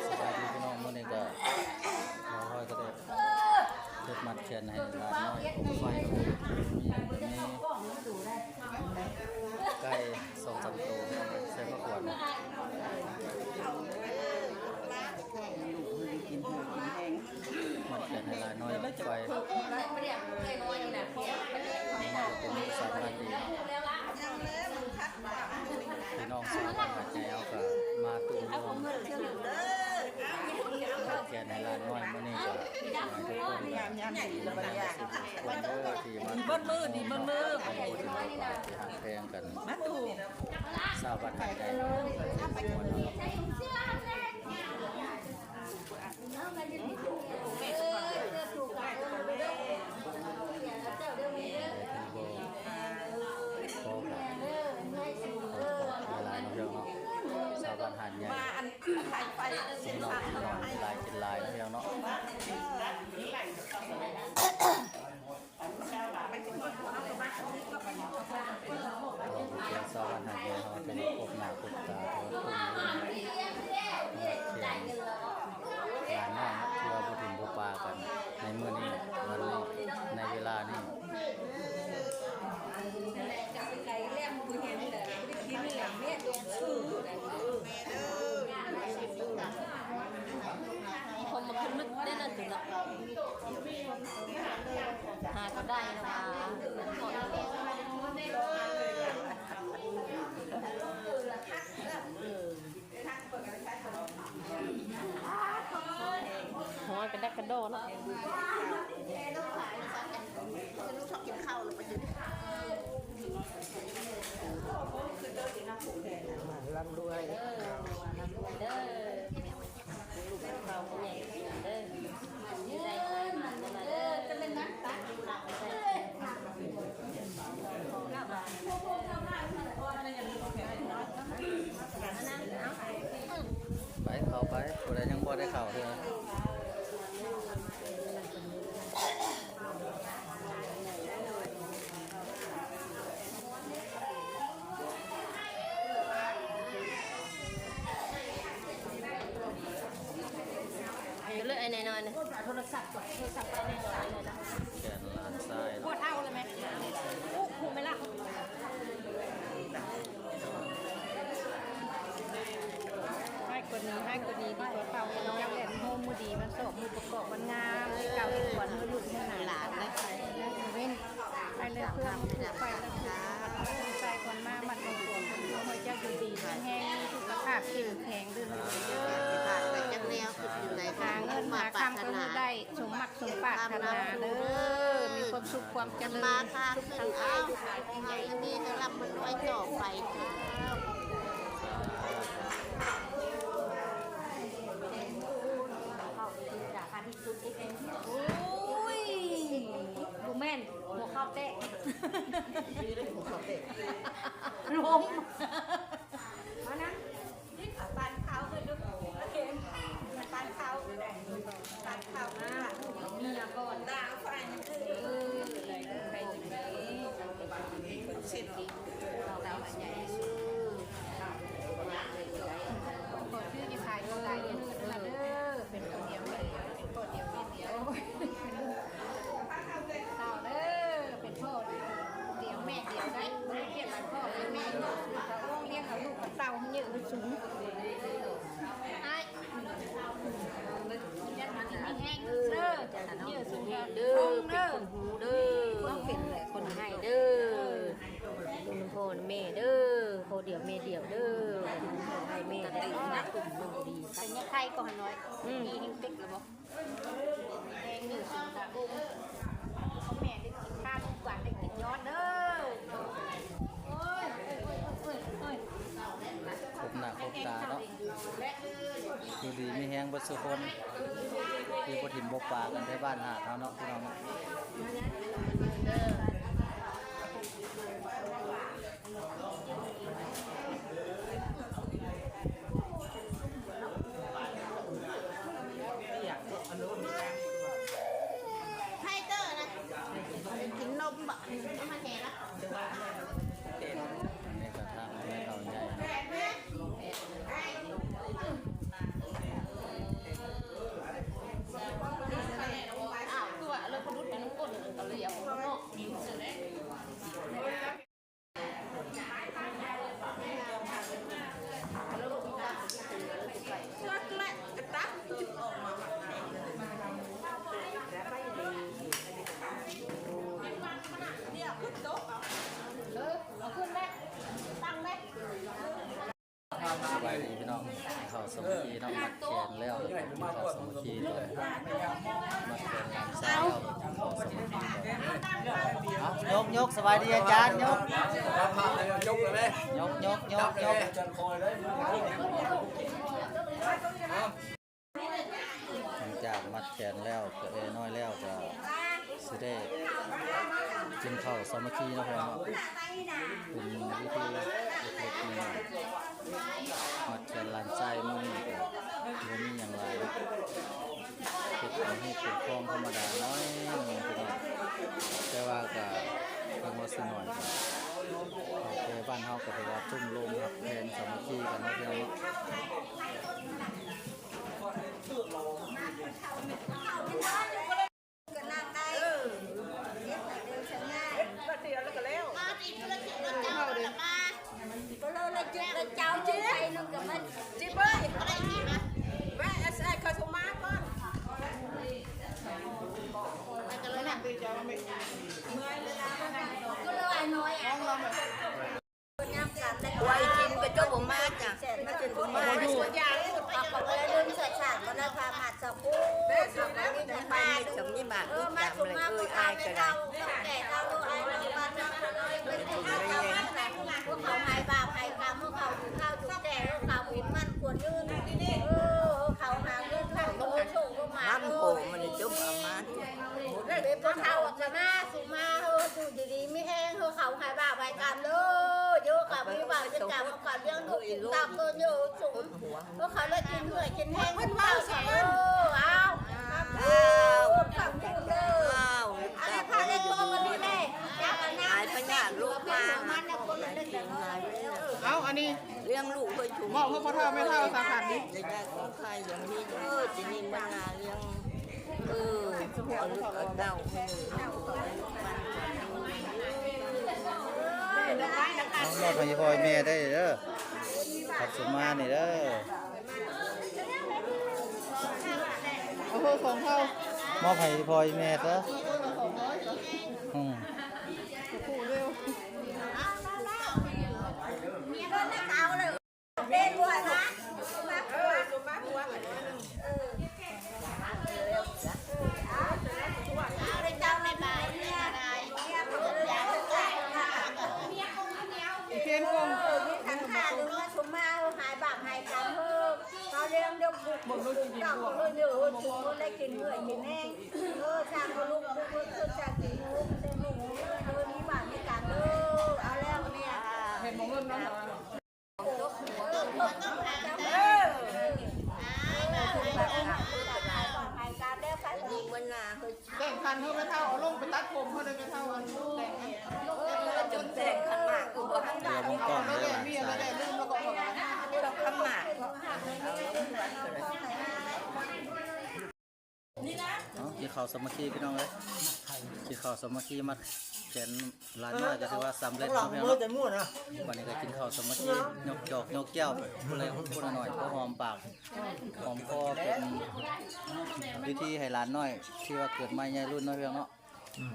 ສະບາຍດີພີ່ນ້ອງ ມື້ນີ້ກໍ ບ່າວຮອຍກໍໄດ້ເຮັດມັດແຂນໃຫ້ຫຼານນ້ອຍອົບໄຟ ມີຫຍັງກໍມີ ໄກ່ສອງສາມໂຕ ໃສ່ຜັກຫວານ ມັດແຂນໃຫ້ຫຼານນ້ອຍອົບໄຟ ປະມານສາມນາທີ. ພີ່ນ້ອງຊາວບ້ານຫາດໃຫຍ່ເຮົາກໍມາຕຸ້ມໂຮມແຂນໃຫ້ຫຼານນ້ອຍມື້ນີ້ ກໍຂໍໃຫ້ທຸກຄົນ ທີ່ມາ ດີເບິດມື້ ດີເບິດມື້ ທີ່ຮັກແພງກັນ ມາຕູ້ ຊາວບ້ານຫາດໃຫຍ່ ຫຼາຍໆເນາະ ຊາວບ້ານຫາດໃຫຍ່ ກິນໜອງ ກິນໜອງ ກິນຫຼາຍ ກິນຫຼາຍເນາະ ເນາະ. ເປັນຊາວບ້ານຫາດໃຫຍ່ເຮົາ ຖືວ່າພົບໜ້າພົບຕາ ຖືວ່າຄຸ້ນເລີຍ ເປັນຫຼານນ້ອຍເນາະ ທີ່ວ່າບໍ່ຖິ້ມບໍ່ປາກັນໃນມື້ນີ້ ວັນນີ້ ໃນເວລານີ້. ຄົມມາຂຶ້ນລຶກໄດ້ນັ້ນຕິເນາະ ຫາກໍໄດ້ລະວ່າ ຫ້ອຍ ເປັນດັກກະດໍເນາະ. ໄປ ເຂົ້າໄປ ຜູ້ໃດຍັງບໍ່ໄດ້ເຂົ້າເທື່ອ. ເລີຍ ໄອ້ແນ່ນອນ ໂທລະສັບກ່ອນ ໂທລະສັບໄປແນ່ນອນເລີຍນະ ແຂນຫຼານຊາຍ ປວດເອົາແລ້ວແມ່ ອຸ ຜູ້ແມ່ນລະ ໃຫ້ກວ່ານີ້ ໃຫ້ກວ່ານີ້ດີກວ່າເກົ່າ ເຈົ້າແຫຼະ ໂຮມມື້ດີ ວັນສອບ ມື້ປະກອບ ວັນງາມ ເຮັດເກົ່າເຮັດຂວັນ ມື້ລູກ ມື້ຫຼານ ເວີນ ໄປເລີຍເພື່ອນ ໄປເລີຍເພື່ອນ ໃສ່ຄົນມາ ມັດຄົນ ໃຫ້ເຈົ້າຢູ່ດີມີແຮງ ມີສຸຂະພາບເຂັ້ມແຂງເດີ ຈັກແນວຄິດຢູ່ໃດ ຫາເງິນຫາຄຳກໍໃຫ້ໄດ້ ສົມໝັກສົມປາດຖະໜາເດີ ມີຄວາມສຸກຄວາມຈະເລີນ ສຸກທັງກາຍ ໃຫ້ມີໃຫ້ລ່ຳໃຫ້ລວຍຕໍ່ໄປ. ໂອ້ຍ ບໍ່ແມ່ນ ຫົວເຂົ່າແຕກ ລົ້ມ ມານຳ. ປັນເຂົ້າເດີ ປັນເຂົ້າ ປັນເຂົ້າມາ ເມຍກ່ອນ ເອີ ໄປເດີ ເພິ່ນເຊັນ ເອົາໃຫຍ່ ຂໍຊື່ທີ່ຂາຍບໍ່ໄດ້ ເດີ ເປັນຄົນດຽວ ເປັນຄົນດຽວ ເປັນດຽວ ເຕົ້າເດີ ເປັນພໍ່ດຽວແມ່ດຽວໄດ້ ບໍ່ໄດ້ປຽບກັນພໍ່ແມ່ ເຂົາໂອ້ງລ້ຽງເອົາລູກກັບເຕົ້າໃຫ້ເຍອະໃຫ້ສູງ ອ້າຍ ຢູ່ດີມີແຮງເດີ ເຍອະສູງເດີ ເປັນຄົນຮູ້ເດີ ຄົນໃຫ້ເດີ ຢູ່ນຳພໍ່ນຳແມ່ເດີ ພໍ່ດຽວແມ່ດຽວເດີ ໃຫ້ແມ່ໄດ້ ເປັນຍາໄທກໍຫານ້ອຍ ອືມ ມີແຮງເປັກລະບໍ່? ແຮງຢູ່ສູງກະ ພໍ່ແມ່ໄດ້ກິນຂ້າວທຸກວັນ ໄດ້ກິນຍອດເດີ ໂອ້ຍ ຄົບໜ້າຄົບຕາເນາະ ຢູ່ດີມີແຮງເບິດສູ່ຄົນ ທີ່ບໍ່ຖິ້ມບໍ່ປາກັນແຖວບ້ານຫາດເຮົາເນາະ ພີ່ນ້ອງເນາະ. ໄທເຕີນະ ກິນນົມບໍ? ອັນນີ້ກໍທາງແມ່ເຖົ້າໃຫຍ່ ແມ່ ແມ່ ໄອ້ ໄອ້ ເນາະ ເຂົ້າສາມັກຄີເນາະ ມັດແຂນແລ້ວ ເຂົ້າສາມັກຄີຕອນ ມັດແຂນຫຼານຊາຍແລ້ວ ເຂົ້າສາມັກຄີຕອນ ເອົາ ຍົກ ຍົກ ສະບາຍດີອາຈານ ຍົກ ຍົກ ຍົກ ຍົກ ຍົກ. ຫຼັງຈາກມັດແຂນແລ້ວ ກະແອນ້ອຍແລ້ວ ກະຊິໄດ້ກິນເຂົ້າສາມັກຄີເນາະ ເພື່ອນເນາະ ເປັນວິທີເລັກໆນ້ອຍໆ ມັດແຂນຫຼານຊາຍມື້ນີ້ກະບໍ່ມີຫຍັງຫຼາຍ ເຮັດເປັນຮີດເປັນຄອງທຳມະດາໜ້ອຍໜຶ່ງ ແຕ່ວ່າກະເຖິງວ່າຊິໜ້ອຍ ແຕ່ບ້ານເຮົາກະຖືວ່າຕຸ້ມໂຮມຮັກແພງສາມັກຄີກັນເນາະ ພີ່ນ້ອງເນາະ. ໄວ້ກິນກໍເຈົ້າບໍ່ມາຈ້ະ ມາຈົນເຖິງມາ ເຂົາກໍບໍ່ໄດ້ເລື່ອງສາດສາດ ບໍ່ໄດ້ພາມາດສະກູ ເຂົາກໍມີແຕ່ມາ ມີບາບມີກຳເລີຍ ເອີຍ ອາຍກໍໄດ້ ເຖົ້າແກ່ເຖົ້າລູກອາຍນ້ອງບ້ານນຳເລີຍ ເປັນຜູ້ເຈົ້າ ພວກເຂົາໃຫ້ບາບໃຫ້ກຳ ພວກເຂົາຢູ່ເຖົ້າຢູ່ແກ່ ພວກເຂົາເປັນໝັ້ນຄວນຍືນ ເອີ ເຂົາຫາເງິນເຂົາໂຕໂຊກລົງມາ ນຳໂພມັນຈົມເອົາມາ ເປັນຜູ້ເຖົ້າກໍມາ ສູ່ມາ ເອີ ຢູ່ດີມີແຮງ ເອີ ເຂົາໃຫ້ບາບໃຫ້ກຳເດີ ເອີ ເຂົາມີບາບມີກຳ ເຂົາລ້ຽງລູກເປັນຕາເກີນເດີ ສູງ ເອີ ເຂົາໄດ້ກິນເຫື່ອກິນແຮງ ເພິ່ນເວົ້າຊະເດີ ເອົາ ເອົາ ເອົາ ອັນນີ້ພາໄດ້ໂທມານີ້ແຫຼະ ຈັກອັນນັ້ນ ອາຍພະຍາດໂລກມາ ເອົາ ອັນນີ້ລ້ຽງລູກເພິ່ນ ມອບໃຫ້ພໍ່ເຖົ້າແມ່ເຖົ້າສາຂັນນີ້ ໄດ້ຂອງໃຄຢ່າງນີ້ເດີ ຊິມີມານາລ້ຽງ ເອີ ເອົາລູກເອົາເຕົ້າ ມອບໃຫ້ພໍ່ໃຫ້ແມ່ໄດ້ເດີ ຜັກສົມມານີ້ເດີ ເອົາເຮີຂອງເຮົາ ມອບໃຫ້ພໍ່ໃຫ້ແມ່ຊະ ເອີ ຂອງເຮົາ ອືມ. ເປັນຫົວນະ ເອີ ສົມມາຫົວກັນໜ້ອຍໜຶ່ງ ເອີ ເອົາ ເຈົ້າແມ່ບາຍເມຍ ເມຍເພິ່ນເລີຍ ເອີ ມີຂັນຫ້າເດີ ສົມມາເອົາ ຫາຍບາບຫາຍກຳເຮີ ເຮົາລ້ຽງລູກບຸກບຸກເຕົ້າເຮີ ເອີ ທຸກຄົນໄດ້ກິນເຫື່ອກິນແຮງ ເອີ ສ້າງເອົາລູກບຸກເພິ່ນ ສ້າງກິນເຮືອນ ເອີ ມີບາບມີກຳເດີ ເອົາແລ້ວເມຍ ເຫັນບໍ່ເງິນນຳ ແບ່ງຂັນເຮົາແມ່ເຖົ້າ ເອົາລົງໄປຕັດຜົມເຮົາເດີແມ່ເຖົ້າ ອັນແບ່ງຂັນ ຈົນແບ່ງຂັນໝາກຄືບໍ່ທັນ ເອົາລົງກ້ອງເດີ ເອົາໄດ້ ລືມແລ້ວກໍອອກ ດອກຄຳໝາກ ເອົາ ເອົາ ກິນເຂົ້າສາມັກຄີພີ່ນ້ອງເອີຍ ກິນເຂົ້າສາມັກຄີ ມັດແຂນຫຼານນ້ອຍກໍຖືວ່າສຳເລັດເນາະພີ່ນ້ອງເນາະ ບັດນີ້ກໍກິນເຂົ້າສາມັກຄີ ຍົກຈອກຍົກແກ້ວ ຜູ້ລະຄົນລະໜ້ອຍ ພໍຫອມປາກຫອມຄໍ ເປັນພິທີໃຫ້ຫຼານນ້ອຍທີ່ວ່າເກີດໃໝ່ໃຫຍ່ລຸ້ນເນາະພີ່ນ້ອງເນາະ ອືມ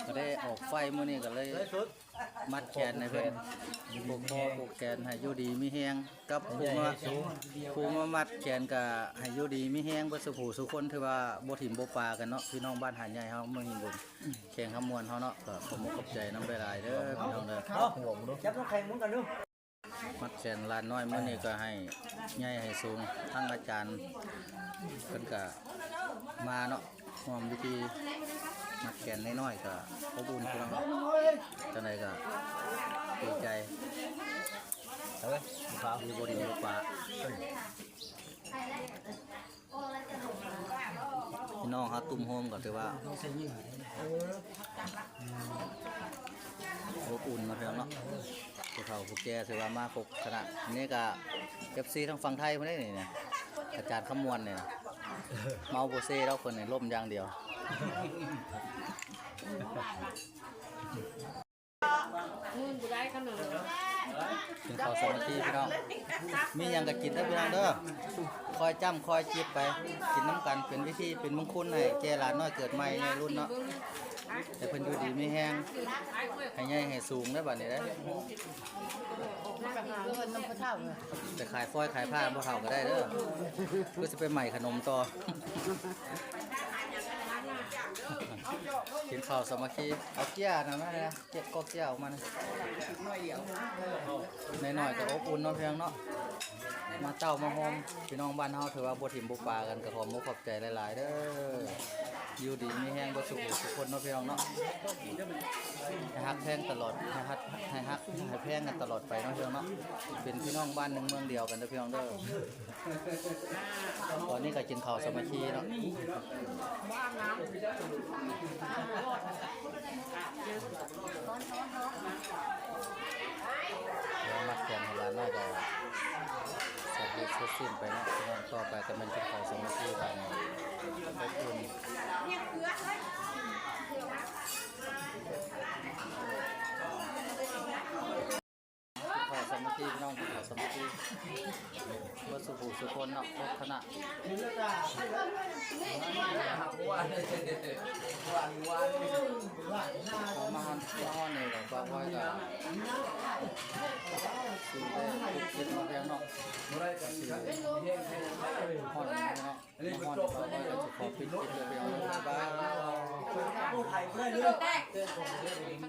ກໍໄດ້ອອກໄຟມື້ນີ້ກໍເລີຍ ມັດແຂນໃຫ້ເພິ່ນ ຜູກຄໍຜູກແຂນໃຫ້ຢູ່ດີມີແຮງ ກັບຜູ້ມາ ຜູ້ມາມັດແຂນກໍໃຫ້ຢູ່ດີມີແຮງເບິດສູ່ຜູ້ສູ່ຄົນ ຖືວ່າບໍ່ຖິ້ມບໍ່ປະກັນເນາະ ພີ່ນ້ອງບ້ານຫາດໃຫຍ່ເຮົາ ເມືອງຫີນບຸນ ແຂວງຄຳມ່ວນເຮົາເນາະ ກໍຂອບມຸກຂອບໃຈນຳຫຼາຍໆເດີພີ່ນ້ອງເດີ ຈັບນ້ຳແຂງໝູນກັນດູ ມັດແຂນຫຼານນ້ອຍມື້ນີ້ກໍໃຫ້ໃຫຍ່ໃຫ້ສູງ ທັງອາຈານເພິ່ນກໍມາເນາະ ຮ່ວມພິທີມັດແຂນນ້ອຍໆ ກໍອົບອຸ່ນພີ່ນ້ອງ ຈັ່ງໃດກໍດີໃຈ ດີບໍ່ດີບໍ່ປະ ພີ່ນ້ອງເຮົາຕຸ້ມໂຮມກໍຖືວ່າ ອົບອຸ່ນເນາະພີ່ນ້ອງເນາະ ຜູ້ເຖົ້າຜູ້ແກ່ຖືວ່າມາຄົບຄະນະ ອັນນີ້ກໍ ເອັຟຊີ ທາງຝັ່ງໄທພຸ້ນເດ້ນີ້ ອາຈານຄຳມ່ວນນີ້ ເມົາບໍ່ເຊດອກ ເພິ່ນນີ້ລົມຢ່າງດຽວ. ກິນເຂົ້າສາມັກຄີພີ່ນ້ອງ ມີຫຍັງກໍກິນເດີພີ່ນ້ອງເດີ ຄ່ອຍຈ້ຳຄ່ອຍຈິບໄປ ກິນນຳກັນ ເປັນພິທີ ເປັນມຸງຄຸນໃຫ້ແກ່ຫຼານນ້ອຍເກີດໃໝ່ໃນລຸ້ນເນາະ. ໃຫ້ເພິ່ນຢູ່ດີມີແຮງ ໃຫ້ໃຫຍ່ໃຫ້ສູງເດີບັດນີ້ເດີ. ໄປຂາຍຟອຍຂາຍຜ້າບໍ່ເຖົ້າກໍໄດ້ເດີ ຄືຊິໄປໃໝ່ຂະໜົມຕໍ່. ກິນເຂົ້າສາມັກຄີ ເອົາເຈ້ຍນັ້ນມາແດ່ ເຈ້ຍ ກອກເຈ້ຍອອກມານະ. ນ້ອຍໆກໍອົບອຸ່ນເນາະ ພີ່ນ້ອງເນາະ. ມາເຕົ້າມາໂຮມ ພີ່ນ້ອງບ້ານເຮົາຖືວ່າບໍ່ຖິ້ມບໍ່ປາກັນ ກໍຂອບມຸກຂອບໃຈຫຼາຍໆເດີ. ຢູ່ດີມີແຮງເບິດສູ່ຜູ້ສູ່ຄົນເນາະ ພີ່ນ້ອງເນາະ. ໃຫ້ຮັກແພງຕະຫຼອດ ໃຫ້ຮັກ ໃຫ້ຮັກໃຫ້ແພງກັນຕະຫຼອດໄປເນາະ ພີ່ນ້ອງເນາະ. ເປັນພີ່ນ້ອງບ້ານໜຶ່ງເມືອງດຽວກັນເດີ ພີ່ນ້ອງເດີ. ຕອນນີ້ກໍກິນເຂົ້າສາມັກຄີເນາະ. ແລ້ວມັດແຂນໃຫ້ຫຼານນ້ອຍກໍສັດເລັດເສັດສິ້ນໄປເນາະ ພີ່ນ້ອງ. ຕໍ່ໄປກໍແມ່ນກິນເຂົ້າສາມັກຄີບາດນີ້ ໄປອຸ່ນ. ກິນເຂົ້າສາມັກຄີ ພີ່ນ້ອງ ກິນເຂົ້າສາມັກຄີ ເບິດສູ່ຜູ້ສູ່ຄົນເນາະ ຄົບຄະນະ. ເຂົ້າມາຮອດ ມາຮອດນີ້ກໍບ່າວພອຍກໍຊິໄດ້ປິດຄລິບເນາະ ພີ່ນ້ອງເນາະ. ກໍຊິຮອດນີ້ເນາະ ມາຮອດນີ້ບ່າວພອຍກໍຊິຂໍປິດຄລິບເດີ ພີ່ນ້ອງເນາະ. ບາຍບາຍ.